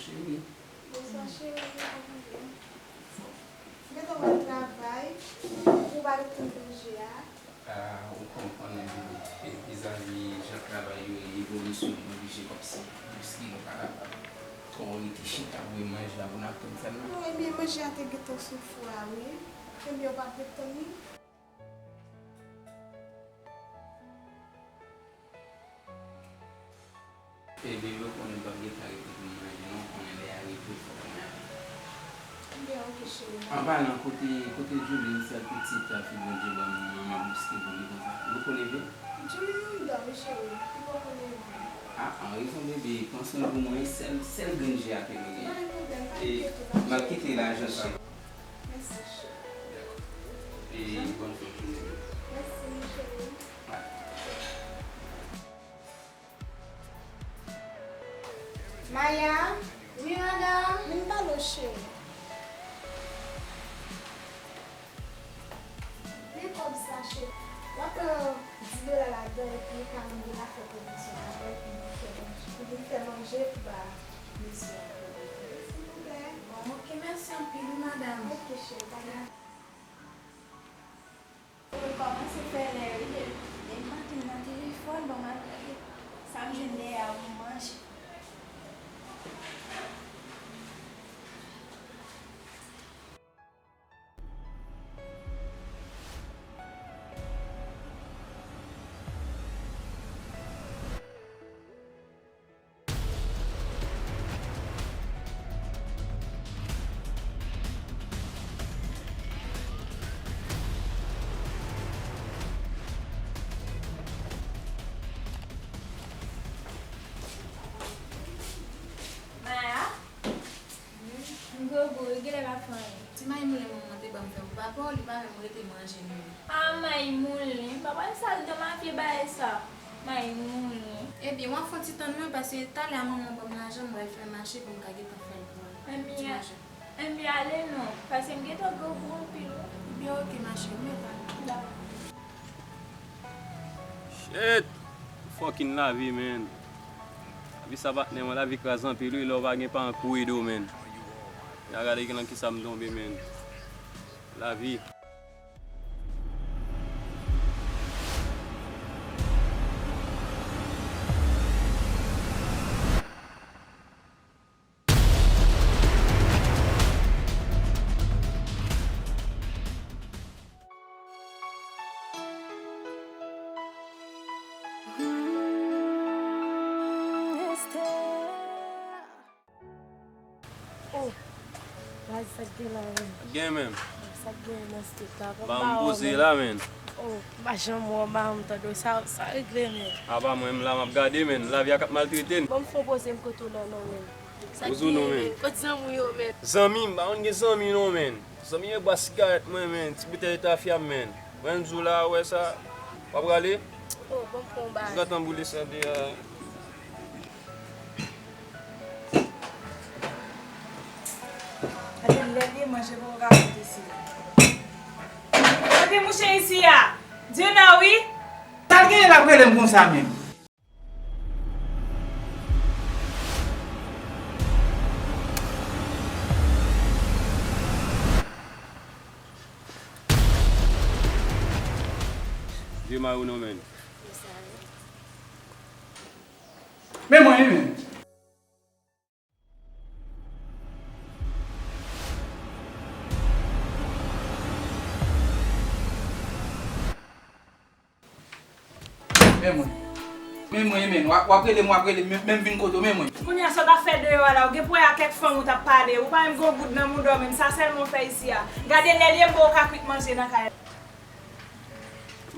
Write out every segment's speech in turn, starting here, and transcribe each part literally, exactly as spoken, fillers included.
Cheri. Bonswa, cheri. Kòman w ye? M gentan wè travay. Ou pa t ap tann manje a. Ah, ou konprann, vizavi jan travay yo ye, evolisyon, m oblije kòmsi, piske nou pa kapab twò rete chita pou manje a pou n ap tann sa, non. Non, ebyen, manje a te gentan sou fou a, wi. Ebyen, ou pa t ret tann li? E bebe, ou konnen m p ap gentan rete pou m manje, non, ou konnen lè a rive, fòk mwen ale. Ebyen, oke, cheri. An palan, kote, kote Julie, sèl pitit fi Bondye ban mwen an, m ap bouske pou li konsa. Ou konnen byen? Julie, li dòmi, cheri. Li poko leve. Ah, an rezon, bebe, pran swen pou mwen, e sèl, sèl grenn je a ke nou genyen. Pa gen pwoblèm, pa enkyete, pa enkyete. E m ap kite lajan sa. Mèsi, cheri. Dakò. E bòn fèt jounen. Mèsi, cheri. Maya? Wi, madanm? Vin pale w, cheri. Men kòb sa, cheri. W ap pran dis dola ladan epi karant dola fè pwomosyon avè l pou vin fè manje, pou vin fè manje pou ba mesye a. Silvouplè. Bon, oke, mèsi anpil, wi, madanm. Oke, cheri, pa gen. Ou kòmanse fè lè wi, de, depi maten nan telefòn, bon, m ap gade sa m jwenn dèyè a pou m manje. Maya? M gwo gou wi, genlè m ap fè anyen. Ti mayi moulen manman te ban m fè pou papa w, li pa menm rete manje non. A mayi moulen, m pa pral sal dan mafye bagay sa. Mayi moulen. Ebyen, w ap fè yon ti tann mwen, paske talè a manman ban m lajan, m pral fè mache pou m ka gentan fè l pou ou. Ti manje. Enben ale non, paske m gentan gwo gou anpil wi. Ebyen, oke, ma chérie, mwen pral. Dakò. Shit! Fucking lavi, man. Lavi sa patnè mwen, lavi kraz anpil wi, lè w pa gen paran k pou ede w, man. Ya gade nan kisa m tonbe, man. Lavi. Oh, baz, sa k gen la menm? Sa k gen menm? Sa k gen nan state la? Ba m poze la, menm. Oh, m pa janm wè w, m pa janm tande w. Sa, sa regle menm? Apa mwen, m la, m ap gade, menm. Lavi a k ap maltrete n. Ban m fè yon poze, m kote w la non, menm. Sa k gen menm? Kot zanmi w yo, menm? Zanmi? M pa konn gen zanmi non, menm. Zanmi yo bwa sigarèt mwen, menm. Ti boutèy tafya m, menm. Mwen di w la, ou wè sa? W ap rale? Oh, ban m fè yon bagay. Ou gentan boule sa deyò a. Gade lè l ye, manje poko ka fèt isi. Gade mouche isi a. Djena wi. Sa l genyen l ap rele m konsa menm? Djena ou non, menm. Men mwen wi menm. Men mwen. Men mwen, men w ap, w ap rele m, w ap rele m, men, men m vin kote w, men mwen. Kounye a sa w t ap fè deyò a la, ou gen pou wè a kèk fanm ou t ap pale, ou pa menm gen yon goud nan mouda w menm, sa sèlman w fè isi a. Gade lè l ye m ba w ka kwit manje nan kay la.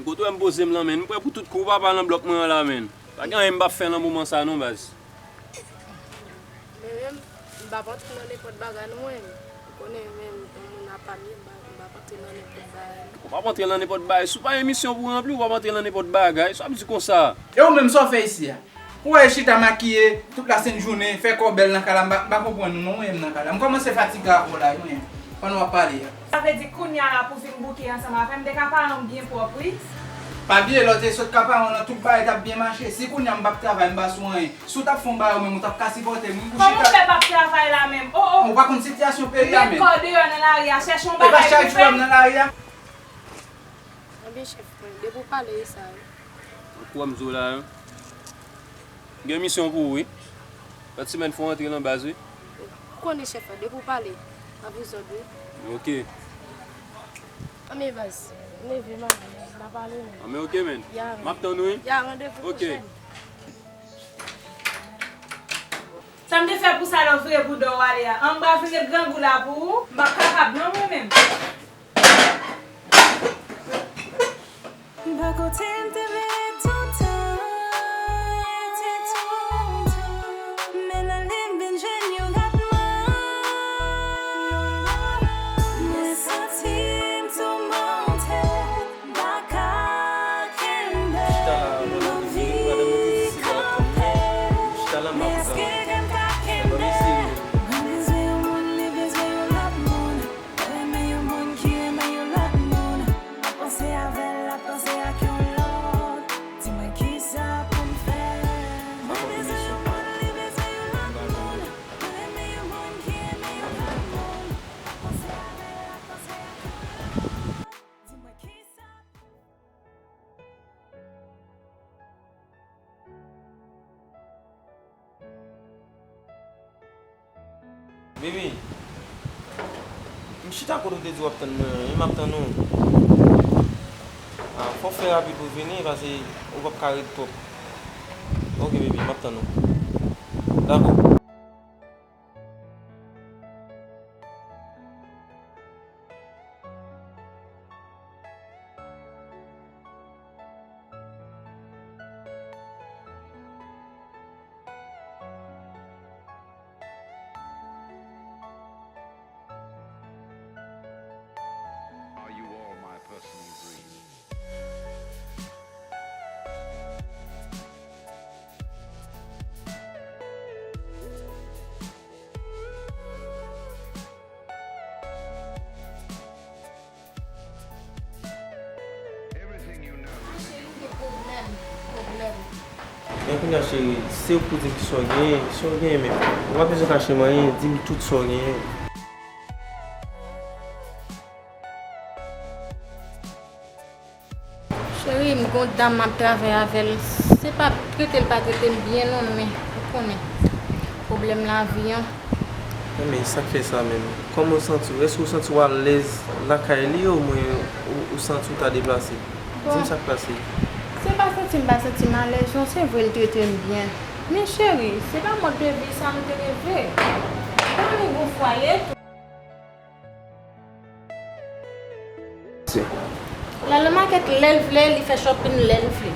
M kote w wè m poze m lan, menn. M prè pou tout kou papa nan blòk mwen an la, menn. Pa gen anyen m p ap fè nan moman sa non, baz. Men menm, m p ap antre nan nenpòt bagay non, mwen. Ou konnen menm, yon moun apa m ye, m p ap, m p ap antre nan nenpòt bagay non. Ou p ap antre nan nenpòt bagay. Si w pa gen misyon pou ranpli, ou p ap antre nan nenpòt bagay. Sa w ap di konsa? E ou menm, sa w fè isi a? Ou wè, chita makiye tout lasent jounen, fè kò w bèl nan kay la, m pa, m pa konprann ou non, mwen menm nan kay la. M kòmanse fatige avè w la wi, mwen, pandan w ap pale a. Sa vle di kounye a la pou w vin bouke ansanm avè m, m te ka paran w byen pwòp wi. Pa bliye, lè w te sot Kaparan nan, tout bagay t ap byen mache. Si kounye a m p ap travay, m pa sou anyen. Si w t ap fè yon bagay ou menm, ou t ap ka sipòte m wi pou chita. Kòman w fè p ap travay la menm? O, o! Ou pa konn sitiyasyon peyi a menm. Ret kò deyò nan lari a, chèche yon bagay pou fè. E pa chak jou w ap nan lari a. Ebyen chèf mwen, depi w pale e sa wi. Ou kwè m di w la, hein? M gen misyon pou ou wi. Lòt semèn fò w antre nan baz wi. Ou konnen chèf la, depi w pale, m ap vin zòd wi. Ok. Anben baz, leve m ale, m pa pale non. Anben ok menn. M ap tann ou wi. Ya, randevou pwochèn. Sa m te fè pou sa lè w vire bouda w ale a? An m pral vire grangou la pou ou? M p ap kapab non mwen menm. Bò kote m te veye toutan, te toutan. Men ale m vin jwenn yon lòt moun. Mwen santi m toumante, m pa ka kenbe. M anvi kanpe. Men èske kè m ka kenbe? Mwen bezwen yon moun, li bezwen yon lòt moun. Mwen renmen yon moun ki renmen yon lòt moun. M ap panse avè l, l ap panse ak yon lòt. Di mwen kisa pou m fè. Mwen bezwen yon moun, li bezwen yon lòt moun. Mwen renmen yon moun ki renmen yon lòt moun. M ap panse avè l, l ap panse ak yon lòt. Di mwen kisa. Baby, m chita kote w te di w ap tann mwen an, e m ap tann ou. Ah, fò w fè rapid pou w vini, paske ou p ap ka ret twòp. Ok, baby, m ap tann ou. Dakò. Are you all my personal dreams? Men kounye a cheri, se ou k pou di m kisa w genyen, kisa w genyen menm. Ou pa bezwen kache m anyen, di m tout sa w genyen. Cheri, m gon dam m ap travay avè l. Se pa trete l pa trete m byen non, men ou konnen pwoblèm lavi an. Men sa k fè sa menm? Kòman w santi w? Èske w santi w alèz lakay li omwen ou, ou santi w ta deplase? Di m sa k pase. Se pa santi m pa santi m alèz non, se vre l trete m byen. Men cheri, se pa mòd de vi sa m te reve. Mwen menm gon fwaye tou. L al nan makèt lè l vle, li fè shopping lè l vle.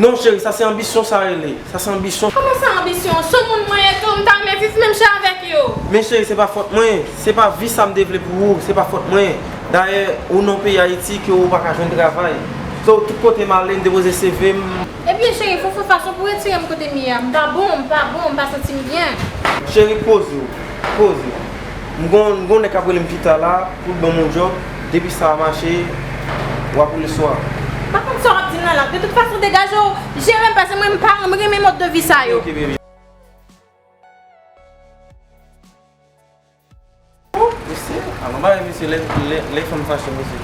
Non cheri, sa se anbisyon sa rele. Sa se anbisyon. Kòman sa anbisyon? Se moun mwen ye tou, m ta renmen viv menm jan avèk yo. Men cheri, se pa fòt mwen. Se pa vi sa m te vle pou ou. Se pa fòt mwen. Dayè, ou nan peyi Ayiti ke ou pa ka jwenn travay. So, tout kote m ale, m depoze C V m. Ebyen cheri, fò w fè fason pou retire m kote m ye a. M pa bon, m pa bon, m pa santi m byen. Cheri, poze w. Poze. M gon, m gon nèg k ap rele m pita la pou l ban m yon djòb. Depi sa a mache, w ap woule sou a. M pa konn sa w ap di m nan la. De tout fason, degaje w, jere m, paske mwen, m pa, m renmen mòd de vi sa yo. Ok, baby. Mesye, alon bagay mesye, lè, lè, lè fanm fache mesye.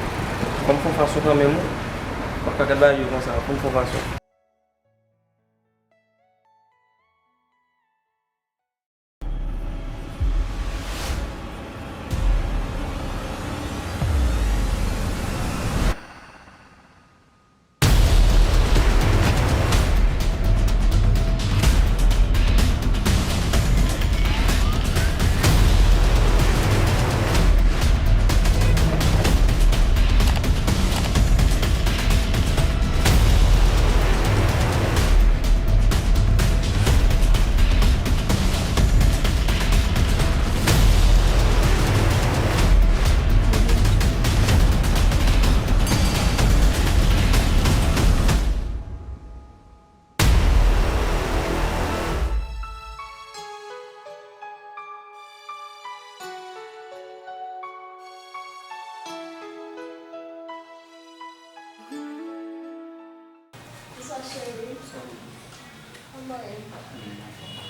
Fanm fè fason kanmenm wi. W ap ka gad bagay yo konsa, fanm fè fason.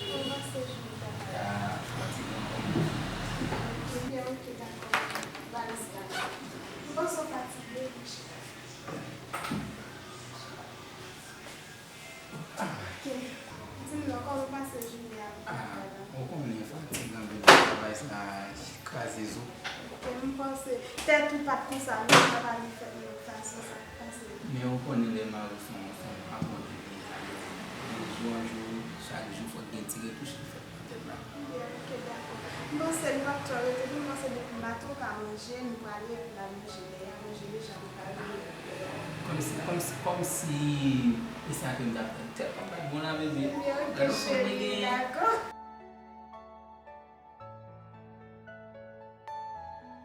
Kòman se jounen ta pase? Ah, fatige anpil. Ok, byen, ok, dakò. Valèz la. M panse w fatige, m chita. Ok. Di m non, kòman w pase jounen an? Ah, ou konnen fatig anpil, travay sa kraze zo. Ok, m panse tèt ou pa t konsa, non, w t ap pale fèt nan fason sa k pase. Men ou konnen lè mari w se yon, se yon patwon de peyi, sa vle di, yon jou an jou, chak jou fòk gen ti retouch ki fèt nan tèt la. Byen, ok, dakò. M panse nou p ap twò rete, tou m panse depi maten w ka manje, nou prale, epi n al manje. Lè y a manje deja, nou ka rele. Kòmsi, kòmsi, kòmsi, e sa ke m t ap tann tèlman pa t bon la, bebe. Byen, ok, cheri, dakò.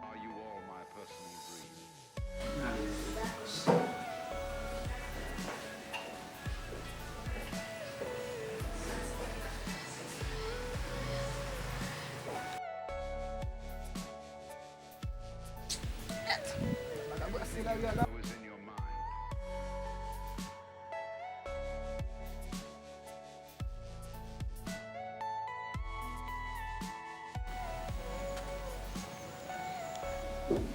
Are you all my personal dreams?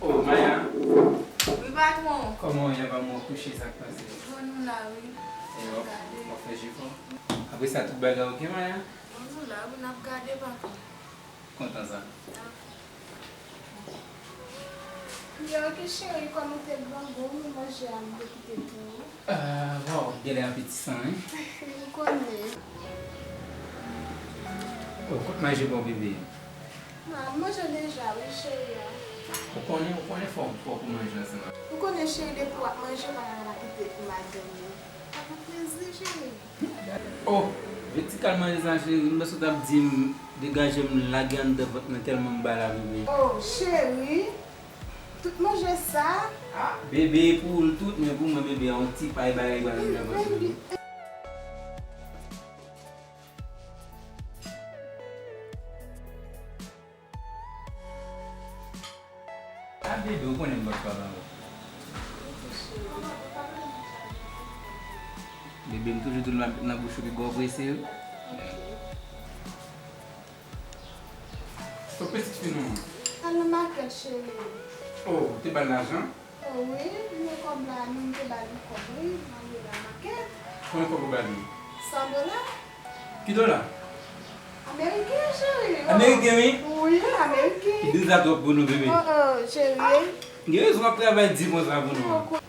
Oh, Maya. Wi, patwon. Kòman w ye, pa mwen kouche, sa k pase? Bon, nou la, wi. E w ap, w ap fè jefò? Apre sa, tout bagay oke, Maya? Bon, nou la, wi, n ap gade, patwon. Kontan sa. Yo, ki cheri, kòman te grangou, men manje a m te kite pou ou. Ah, waw, genlè apetisan, wi. M konnen. Oh, kot manje pa w, bebe? Ah, m manje deja, wi, cheri a. Ou konnen, ou konnen fò, fò pou manje ansanm avè m. Ou konnen, cheri, depi w ap manje, w pa ka kite pou madanm ou. Sa fè plezi, cheri. Oh, vin ti kal manje sa, cheri. M panse w t ap di m degaje m lage anndan vant mwen tèlman m ba la, bebe. Oh, cheri, tout manje sa? Ah, bebe, pou ou l tout, men pou mwen, bebe, a yon ti pay bagay ba anndan vant mwen. A, bebe, ou konnen m p ap pale avè w. Bebe, m toujou di w nan, nan bouch ou ke gwo prese wi. Kot pitit fi nou an? Al nan makèt, cheri. Oh, ou te ba l lajan? Oh, wi, men kòb la, nou te ba li kòb, wi, m ale nan makèt. Konbyen kòb ou ba li? San dola. Ki dola? Ameriken, cheri. Ameriken, wi? Wi, ameriken. Biznis la twòp pou nou, bebe. Oh, oh, cheri. Gen rezon w ap travay di konsa pou nou.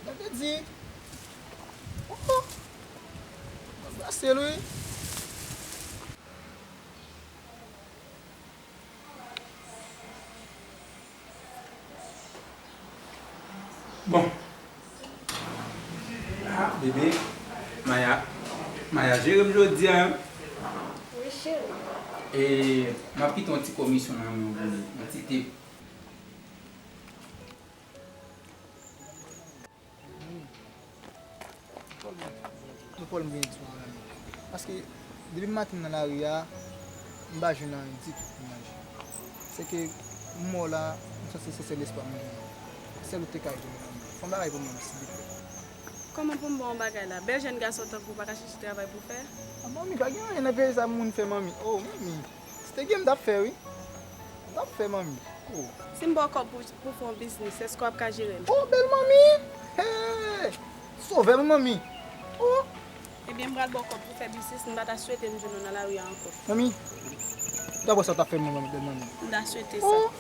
Gade di. Oh, oh. Anbrase l, wi. Bon. Ah, bebe. Maya. Maya jere m jodi a, hein? Wi, cheri. E m ap kite yon ti komisyon nan men w pou li. Yon ti tip. Yon pwoblèm gen sou anyen. Paske depi maten nan lari a, m pa jwenn anyen ditou pou manje. Se ke m wè w la, m santi se sèl espwa m genyen. Sèl ou te ka jwenn nan men. Fè yon bagay pou mwen, silvouplè. Kòman pou m ba w yon bagay la? Bèl jèn gason tankou w pa ka chèche travay pou w fè? Ah, manmi, pa gen anyen nan peyi sa moun fè, manmi. Oh, manmi. Si te gen, m t ap fè, wi. M t ap fè, manmi. Oh. Si m ba w kòb pou, pou fè yon biznis, èske w ap ka jere l? Oh, bèl manmi! Hey! Sovè m, manmi! Oh! Ebyen, m pral ba w kòb pou fè biznis, m pa ta swete m jwenn ou nan lari a ankò. Manmi, w ta wè sa w t ap fè mwen, manmi, bèl manmi. M ta swete sa. Oh!